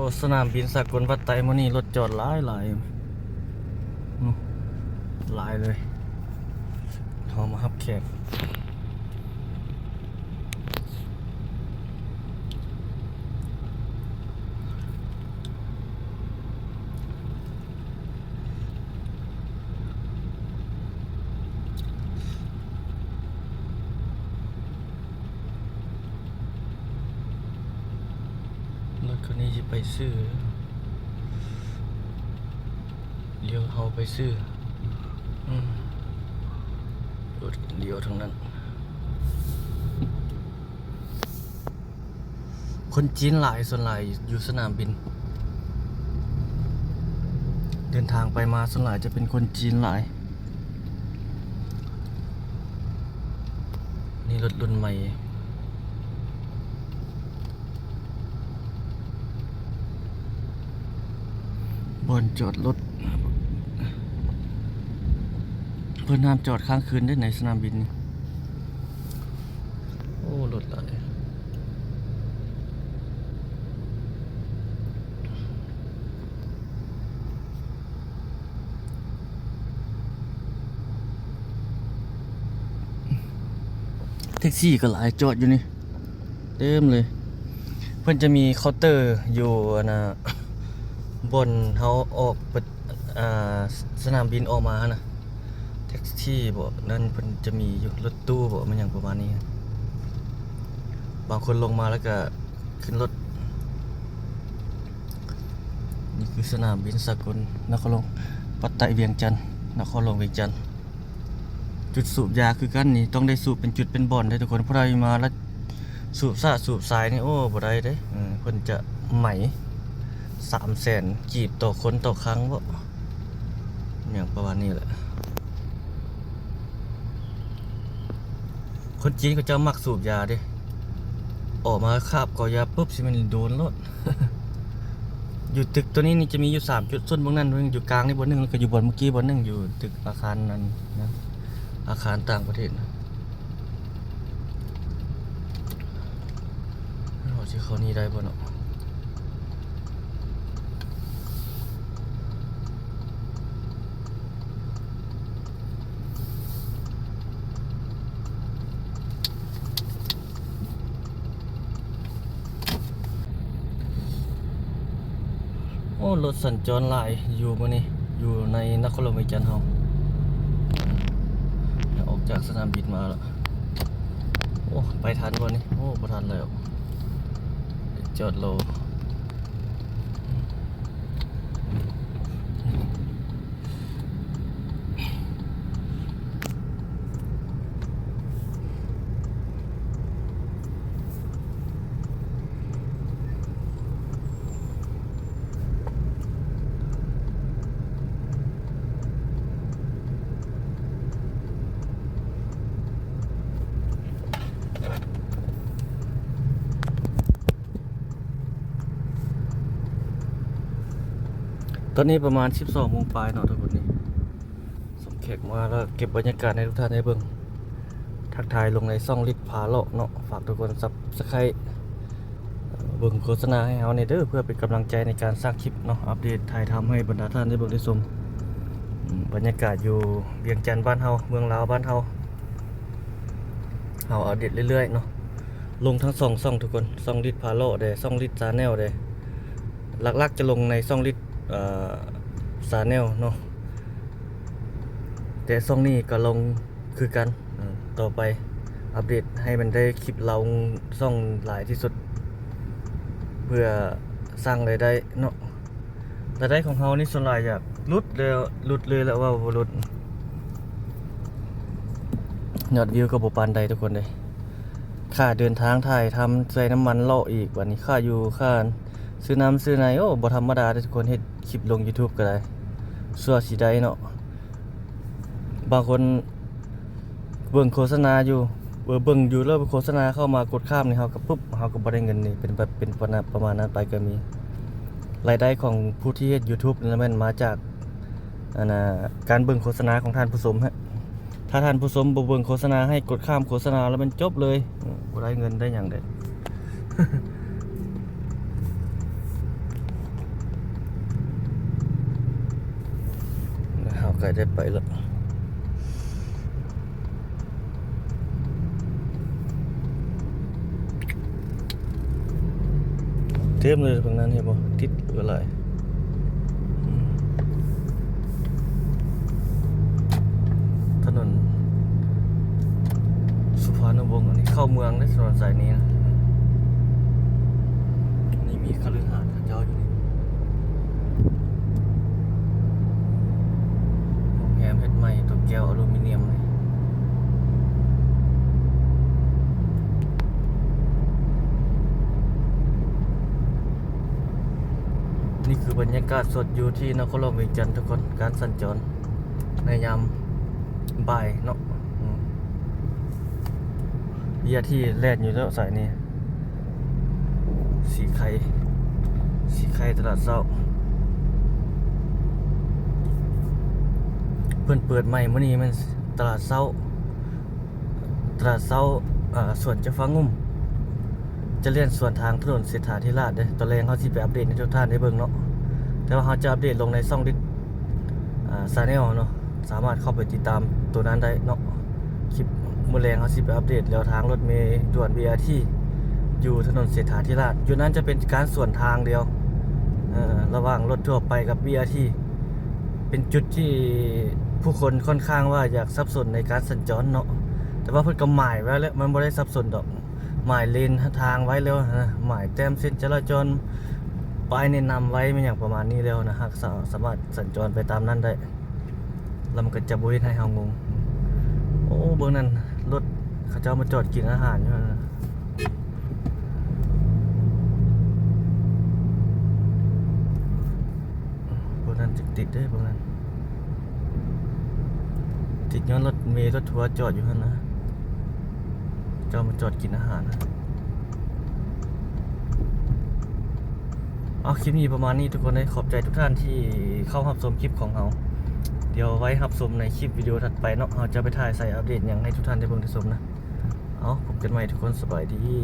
ໂອ້ ສະໜາມບິນສາກົນວັດໄຕມື້ນີ້ລົດຈອດຫຼາຍໆ ອືມ ຫຼາຍເລີຍ ເຮົາມາຮັບແຂກ. ລົດຄັນນີ້ຊິໄປຊື່ ລ້ຽວເຮົາໄປຊື່ ອືມ ລົດລ້ຽວທາງນັ້ນ. ຄົນຈີນຫຼາຍ ສ່ວນຫຼາຍຢູ່ສະໜາມບິນ ເດີນທາງໄປມາສ່ວນຫຼາຍຈະເປັນຄົນຈີນຫຼາຍ. ນີ້ລົດລຸ້ນໃໝ່ ບ່ອນຈອດລົດ ເພິ່ນຫ້າມຈອດຄ້າງຄືນເດ້ໃນສະໜາມບິນນີ້. ໂອ້ ລົດຫຼາຍ ແທັກຊີກໍຫຼາຍ ຈອດຢູ່ນີ້ເຕັມເລີຍ. ເພິ່ນຈະມີເຄົາເຕີຢູ່ອັນນ່າ ບ່ອນເຮົາອອກ ອ່າ ສະໜາມບິນອອກມາຫັ້ນນະ ແທັກຊີບໍ ນັ້ນເພິ່ນຈະມີຢູ່ ລົດຕູ້ບໍ ແມ່ນຫຍັງປະມານນີ້. ບາງຄົນລົງມາແລ້ວກະຂຶ້ນລົດ. ນີ້ຄືສະໜາມບິນສາກົນນະຄອນຫຼວງ ປັດໄຕວຽງຈັນ ນະຄອນຫຼວງວຽງຈັນ. ຈຸດສູບຢາຄືກັນນີ້ ຕ້ອງໄດ້ສູບເປັນຈຸດເປັນບ່ອນເດ້ທຸກຄົນ. ຜູ້ໃດມາແລ້ວສູບສະສູບສາຍນີ້ ໂອ້ ບໍ່ໄດ້ເດ້. ເອີ ເພິ່ນຈະໄໝສາມແສນກີບຕໍ່ຄົນຕໍ່ຄັ້ງບໍ ຫຍັງປະມານນີ້ແຫຼະ. ຄົນຈີນເຂົາເຈົ້າມັກສູບຢາເດ້ ອອກມາຄາບເກົາຢາປຶບ ຊິແມ່ນໂດນໂລດ. ຢູ່ຕຶກໂຕນີ້ນີ້ຈະມີຢູ່ສາມຈຸດ ໂຊນເບື້ອງນັ້ນຢູ່ກາງນີ້ບ່ອນໜຶ່ງ ແລ້ວກໍຢູ່ບ່ອນເມື່ອກີ້ບ່ອນໜຶ່ງ ຢູ່ຕຶກອາຄານນັ້ນນະ ອາຄານຕ່າງປະເທດນະ. ເຮົາຊິເຂົ້ານີ້ໄດ້ບໍ່ເນາະ? ໂອ້ ລົດສັນຈອນຫຼາຍຢູ່ມື້ນີ້ ຢູ່ໃນນະຄອນຫຼວງວຽງຈັນເຮົາ. ອອກຈາກສະໜາມບິນມາແລ້ວ. ໂອ້ ໄປທັນບໍ່ນີ້? ໂອ້ ບໍ່ທັນແລ້ວ ໄປຈອດລໍ. ຕອນນີ້ປະມານສິບສອງໂມງປາຍເນາະທຸກຄົນ. ນີ້ ສົ່ງແຂກມາແລ້ວເກັບບັນຍາກາດໃຫ້ທຸກທ່ານໄດ້ເບິ່ງ. ທັກທາຍລົງໃນຊ່ອງລິດພາເລາະເນາະ. ຝາກທຸກຄົນຊັບສະໄຄຣບ໌ ເບິ່ງໂຄສະນາໃຫ້ເຮົາແດ່ເດີ ເພື່ອເປັນກຳລັງໃຈໃນການສ້າງຄລິບເນາະ ອັບເດດຖ່າຍທຳໃຫ້ບັນດາທ່ານໄດ້ເບິ່ງໄດ້ຊົມ. ອືມ ບັນຍາກາດຢູ່ວຽງຈັນບ້ານເຮົາ ເມືອງລາວບ້ານເຮົາ ເຮົາອັບເດດເລື້ອຍໆເນາະ. ລົງທັງສອງຊ່ອງທຸກຄົນ ຊ່ອງລິດພາເລາະແດ່ ຊ່ອງລິດແຊນແນວແດ່. ຫຼັກໆຈະລົງໃນຊ່ອງລິດ ເອີ ແຊນແນວເນາະ ແຕ່ຊ່ອງນີ້ກໍລົງຄືກັນ. ເອີ ຕໍ່ໄປອັບເດດໃຫ້ມັນໄດ້ຄລິບລົງຊ່ອງຫຼາຍທີ່ສຸດ ເພື່ອສ້າງລາຍໄດ້ເນາະ. ລາຍໄດ້ຂອງເຮົານີ້ສ່ວນຫຼາຍຈະຫຼຸດແລ້ວ ຫຼຸດເລີຍແຫຼະ ເວົ້າບໍ່ຫຼຸດ. ຍອດວິວກໍບໍ່ປານໃດທຸກຄົນເດ້. ຄ່າເດີນທາງ ຖ່າຍທຳ ໃສ່ນ້ຳມັນເລາະອີກ ບາດນີ້ຄ່າຢູ່ ຄ່າຊື້ນ້ຳຊື້ໃນ ໂອ້ ບໍ່ທຳມະດາເດ້ທຸກຄົນ. ເຮັດຄລິບລົງຢູທູບກໍໄດ້ ຊົ່ວຊິໄດ້ເນາະ. ບາງຄົນເບິ່ງໂຄສະນາຢູ່ ເບິ່ງຢູ່ແລ້ວໂຄສະນາເຂົ້າມາກົດຂ້າມນີ້ ເຮົາກໍປຶບ ເຮົາກໍບໍ່ໄດ້ເງິນນີ້ ເປັນແບບ ເປັນປະມານນັ້ນໄປກໍມີ. ລາຍໄດ້ຂອງຜູ້ທີ່ເຮັດຢູທູບນີ້ແມ່ນມາຈາກ ອັນນ່າ ການເບິ່ງໂຄສະນາຂອງທ່ານຜູ້ຊົມຮະ. ຖ້າທ່ານຜູ້ຊົມບໍ່ເບິ່ງໂຄສະນາໃຫ້ ກົດຂ້າມໂຄສະນາແລ້ວແມ່ນຈົບເລີຍ ບໍ່ໄດ້ເງິນໄດ້ຫຍັງເດ້. ໃກ້ໄດ້ໄປແລ້ວ. ເຕັມເລີຍຝັ່ງນັ້ນ ເຫັນບໍ່? ຕິດກໍຫຼາຍ. ອືມ ຖະໜົນສຸພານຸວົງ ອັນນີ້ເຂົ້າເມືອງເດ້ ຖະໜົນສາຍນີ້ນະ. ນີ້ມີຄະລືຫາດເຂົາເຈົ້າຢູ່ນີ້. ໂຮງແຮມເຮັດໃໝ່ ຕົວແກ້ວອາລູມີນຽມນີ້. ນີ້ຄືບັນຍາກາດສົດຢູ່ທີ່ນະຄອນຫຼວງວຽງຈັນທຸກຄົນ, ການສັນຈອນໃນຍາມບ່າຍເນາະ. ອືມ ເວລາທີ່ແລ່ນຢູ່ເນາະສາຍນີ້ ສີໄຄ ສີໄຄຕະຫຼາດເຊົ້າ ເພິ່ນເປີດໃໝ່ມື້ນີ້ແມ່ນຕະຫຼາດເຊົ້າ ຕະຫຼາດເຊົ້າ ເອີ ສວນເຈົ້າຟ້າງຸ່ມ ຈະແລ່ນສວນທາງຖະໜົນເສດຖາທິລາດເດ້. ຕອນແລງເຮົາຊິໄປອັບເດດໃຫ້ທຸກທ່ານໄດ້ເບິ່ງເນາະ, ແຕ່ວ່າເຮົາຈະອັບເດດລົງໃນຊ່ອງດິດ ອ່າ Channel ເນາະ, ສາມາດເຂົ້າໄປຕິດຕາມໂຕນັ້ນໄດ້ເນາະ. ຄລິບມື້ແລງເຮົາຊິໄປອັບເດດແລວທາງລົດເມດ່ວນ ບີ ອາ ທີ ຢູ່ຖະໜົນເສດຖາທິລາດ. ຢູ່ນັ້ນຈະເປັນການສວນທາງດຽວ ເອີ ລະຫວ່າງລົດທົ່ວໄປກັບ ບີ ອາ ທີ ເປັນຈຸດທີ່ຜູ້ຄົນຂ້ອນຂ້າງວ່າຢາກສັບສົນໃນການສັນຈອນເນາະ, ແຕ່ວ່າເພິ່ນກໍໝາຍໄວ້ແລ້ວ ມັນບໍ່ໄດ້ສັບສົນດອກ. ໝາຍເລນທາງໄວ້ແລ້ວນະ, ໝາຍແຕ້ມເສັ້ນຈະລາຈອນ, ປ້າຍແນະນຳໄວ້ ແມ່ນຫຍັງປະມານນີ້ແລ້ວນະ, ຫາກສາ ສາມາດສັນຈອນໄປຕາມນັ້ນໄດ້ ແລ້ວມັນກໍຈະບໍ່ເຮັດໃຫ້ເຮົາງົງ. ໂອ້ ເບິ່ງນັ້ນ ລົດເຂົາເຈົ້າມາຈອດກິນອາຫານຢູ່ຫັ້ນນະ. ພວກນັ້ນຈະຕິດເດ້ ພວກນັ້ນ ຕິດຍ້ອນລົດເມລົດທົວຈອດຢູ່ຫັ້ນນະ, ເຈົ້າມາຈອດກິນອາຫານນະ. ເອົາ ຄລິບນີ້ປະມານນີ້ທຸກຄົນເອີຍ, ຂອບໃຈທຸກທ່ານທີ່ເຂົ້າຮັບຊົມຄລິບຂອງເຮົາ. ດຽວໄວ້ຮັບຊົມໃນຄລິບວິດີໂອຖັດໄປເນາະ, ເຮົາຈະໄປຖ່າຍໃສ່ອັບເດດຫຍັງໃຫ້ທຸກທ່ານໄດ້ເບິ່ງໄດ້ຊົມນະ. ເອົາ ພົບກັນໃໝ່ທຸກຄົນ, ສະບາຍດີ.